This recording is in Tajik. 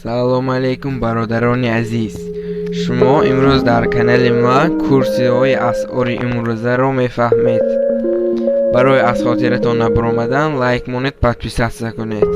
Салом алейкум, бародарони азиз. Шумо имрӯз дар канали ма курсиҳои асъори имрӯзаро мефаҳмед. Барои аз хотиратон набаромадан, лайк монед, подписаться кунед.